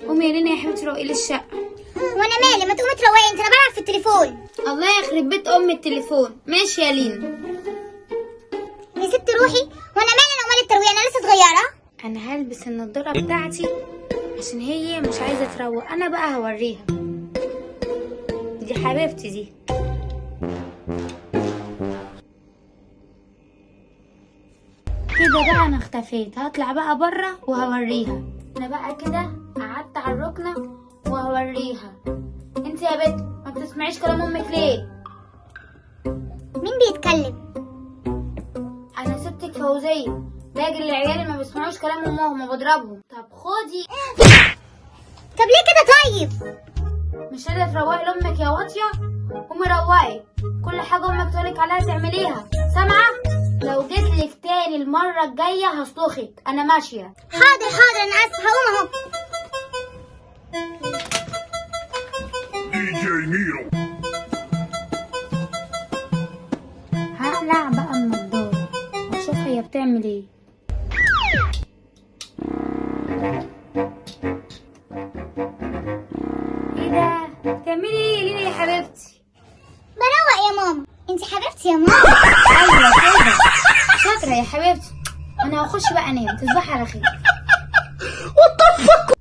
قومي يا لينا يا حبيبتي روقي لي الشقة. وانا مالي؟ ما تقومي تروقي انت، انا بلعب في التليفون. الله يخرب بيت ام التليفون. ماشي يا لينا. يا ست روحي، وانا مالي انا ومال الترويق، انا لسه صغيرة. انا هلبس النضارة بتاعتي عشان هي مش عايزه تروق، انا بقى هوريها. دي حبيبتي دي. كده بقى انا اختفيت، هطلع بقى بره وهوريها. انا بقى كده قعدت على الركنه وهوريها. انت يا بنت ما بتسمعيش كلام امك ليه؟ مين بيتكلم؟ انا ستك فوزيه، باجي للعيال اللي ما بيسمعوش كلام امهم وبضربهم. طب خدي. طب ليه كده طيب؟ مش قادرة تروقي لامك يا واطية؟ قومي روقي كل حاجة امك تقولك عليها تعمليها، سامعه؟ لو جيتلك تاني المرة الجاية هصلخك. انا ماشية. حاضر حاضر، انا اسفه، هقوم اهو. DJ Needle. هقلع بقى النضارة واشوف هي بتعمل ايه. ايه ده؟ بتعملي ايه يا ليلى يا حبيبتي؟ بروق يا ماما، انت حبيبتي يا ماما. ايوه كده، شاطرة يا حبيبتي. انا هخش بقى انام، تصبحي على خير.